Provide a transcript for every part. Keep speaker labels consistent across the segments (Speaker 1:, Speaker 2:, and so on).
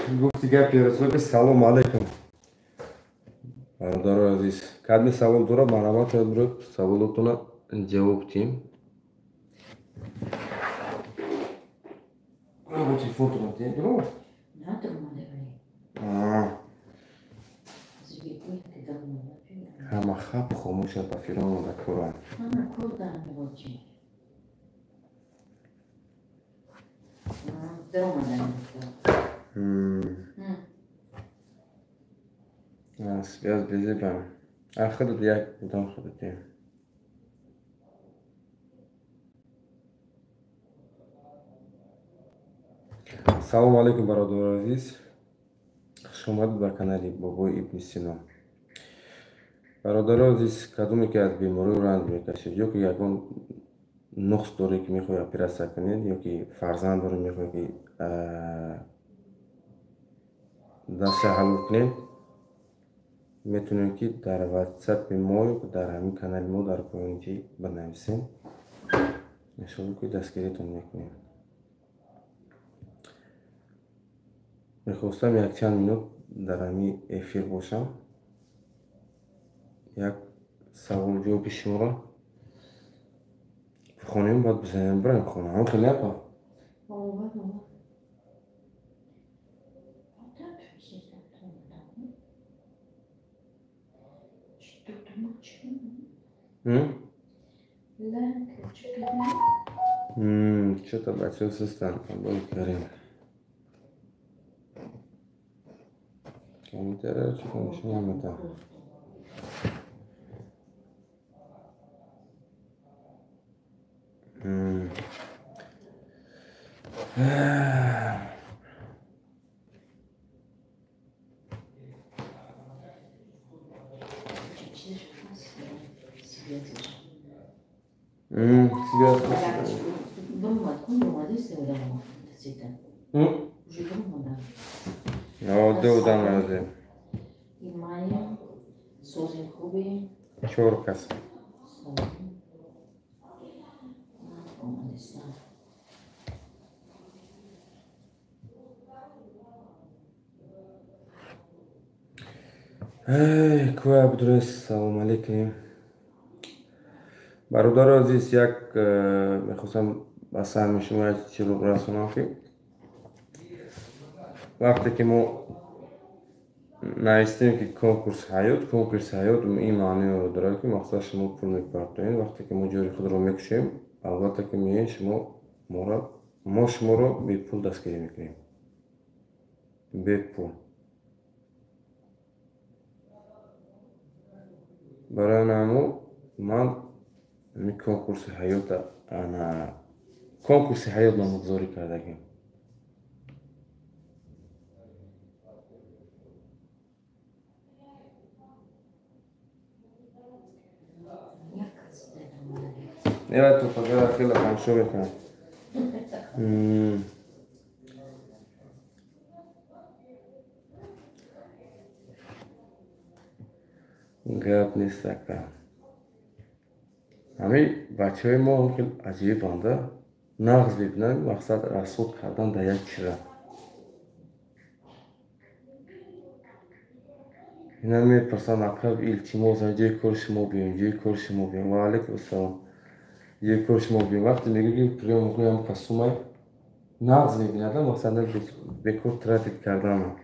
Speaker 1: Гуфти гапи Расулки салом алейкум. Бародарои азиз, кадми савол дора, марҳамат бирод, саволотона ҷавоб диҳем. Бо телефонтон диҳем, дуруст? Ҳама хаб хомӯша ба фирон да кора.
Speaker 2: Ҳама кор дар мебочи.
Speaker 1: Связь безебам. А худат як будам худат. Салом алейкум, бародари азиз. Хуш омадед ба канали Бобои Ибни Сино. Бародари азиз, кадоме ки аз беморӣ ранҷ мекашед ё ки ягон нуқс доред, ки мехоҳед оператсия кунед, ё ки фарзанд доред, мехоҳед ки дастша ҳалол кунед, метавонед ки дар ватсапи мо ё дар ҳамин канали мо дар поёни бинависед. Иншоалло ки дастгиритон мекунем. Мехостам якчанд минут дар ҳамин эфир бошам. Як савол ҷавоби шуморо бихонем, баъд бизанем бираем хона. Ҳам хеле апа? Что-то бачаҳо сустанд. Аллоҳи карим. Комментария чӣ нишон намедиҳам. Чор кас. Кӯя Абдурес, салом алейкум. Бародари азиз, як мехостам ба саҳми шумо як чизро расонам, ки вақте ки мо навистем ки конкурс ҳаёт, конкурси ҳаёт ин маъниро дорад, ки мақсад шумо пул мепартоед. Вақте ки мо ҷои худро мекушем, албатта ки меоед шумо мо шуморо бепул дастгирӣ мекунем. Бепул. Барои намо ман ҳамин конкурси ҳаёта конкурси ҳаёт номгузорӣ кардагим. Ева то пагара хела тамошо мекунам. Гап нест ака. Ҳамин бачаҳои мо хел аҷибанда, нағз мебинанд, мақсад расход кардан дар як чиза. Ина мепурсанд, ака, илтимос, ҷои кори шумо биёем, ҷои кори шумо биёем. Ва алайкум ассалом. Ҷои кори шумо биёем. Вақте мегӯ ки приём мекунем касумай, нағз мебинад, мақсад бекор тратит кардан.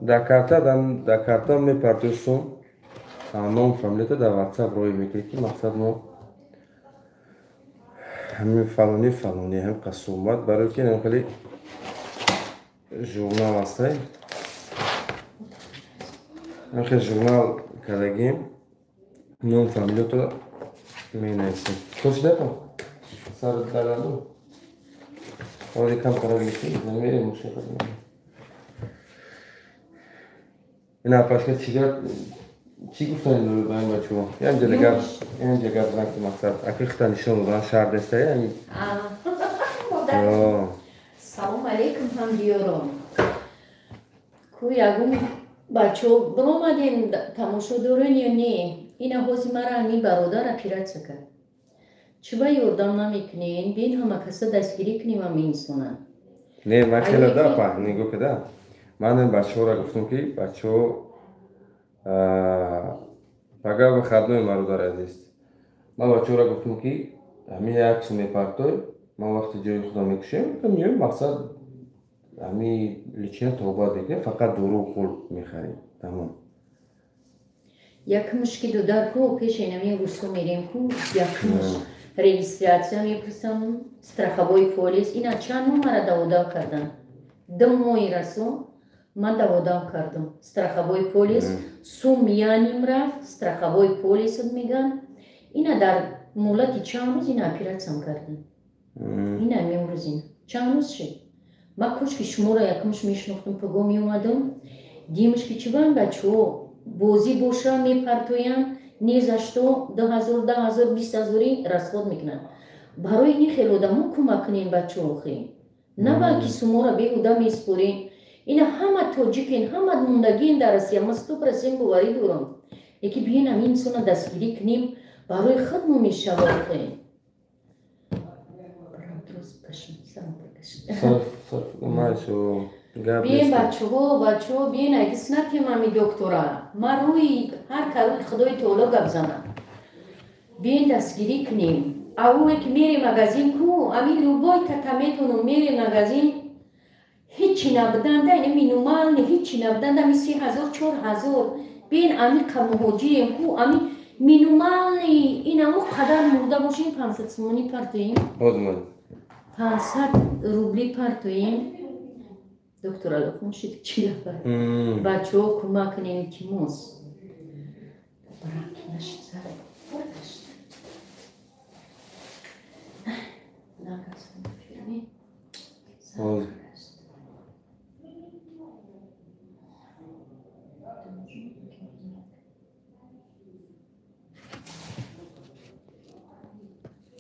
Speaker 1: Дар карта мепартои сум, ном фамилията дар ватсап роҳӣ мекунед, ки мақсад мо ҳамин фалони фалони ҳам қасумат, барои ки ин хеле журнал ҳастай. Ин хеле журнал кардагим, ном фамилиятро менависем. То шуда сар дараду? Ҳоли кам қарор мекунем, мерем мушаққат. Ина пашка чӣ гуфтан ба ин бачаҳо? Янҷа гап зан, ки мақсад аки хита нишон додан шаҳр нестая.
Speaker 2: Салом алейкум, ҳамдиёрон. Ку ягон бачаҳо биромадем, тамошо дорен ё не? Ина ҳози мара ҳамин бародар оператсия кард. Чӣ ба ёрдам намекунен? Бин ҳама каса дастгирӣ кунем ҳама инсона.
Speaker 1: Не, ман хеле да па, нигоҳ када. Ман бачаҳоро гуфтам ки бачаҳо пага выходной бародари азиз. Ман бачаҳоро гуфтам ки ҳамин як сум мепартой, ман вақти ҷои худам мекушем, меоем мақсад ҳамин лечения тобат мекунем, фақат дору хул мехарем. Тамом.
Speaker 2: Якмуш ки дудар ку пеши инамин русо мерем ку, якмуш регистрация мепурсам, страховой полис, ина чанд моҳ мара даводав кардан. 2 моҳи расо ман даводав кардам. Страховой полис сум яним рафт, страховой полис меган. Ина дар муҳлати чанд рӯз ина оператсиям кардам. Ина мемрӯз ина чанд рӯз шид. Ман кошки шуморо якмуш мешинохтам, паго меомадам. Димуш ки чӣ бан бачаҳо бозӣ боша мепартоянд, ни за что 2000, 10000, 20000 расход мекунанд. Барои ин хел одамо кӯмак кунем бачаҳо хе. На балки суморо беҳуда меспорем. Ина ҳама тоҷикен, ҳама мондагиен дар Россия, ман 100% боварӣ дорам. Яки биён ҳамин инсона дастгирӣ кунем, барои худ мо мешава охе. Биен бачаҳо, бачаҳо биен айдис накем ҳами доктора. Ман рӯи ҳар карӯи Худои Таоло гап занам. Биен дастгирӣ кунем. Авое ки мере магазин ку, ами любой тата медонам мере магазин ҳичи набуданда, ина минимални ҳичи набуданда, ами 3000, 4000. Биен ами муҳоҷирем ку, ами минимални инамо қадар мурда бошем 500 сомонӣ партоем. 500 рубли партоем. Доктор Алохон шид чӣ нафар. Бачаҳо кӯмак кунем, илтимос. Барак нашид сар. Баргашт.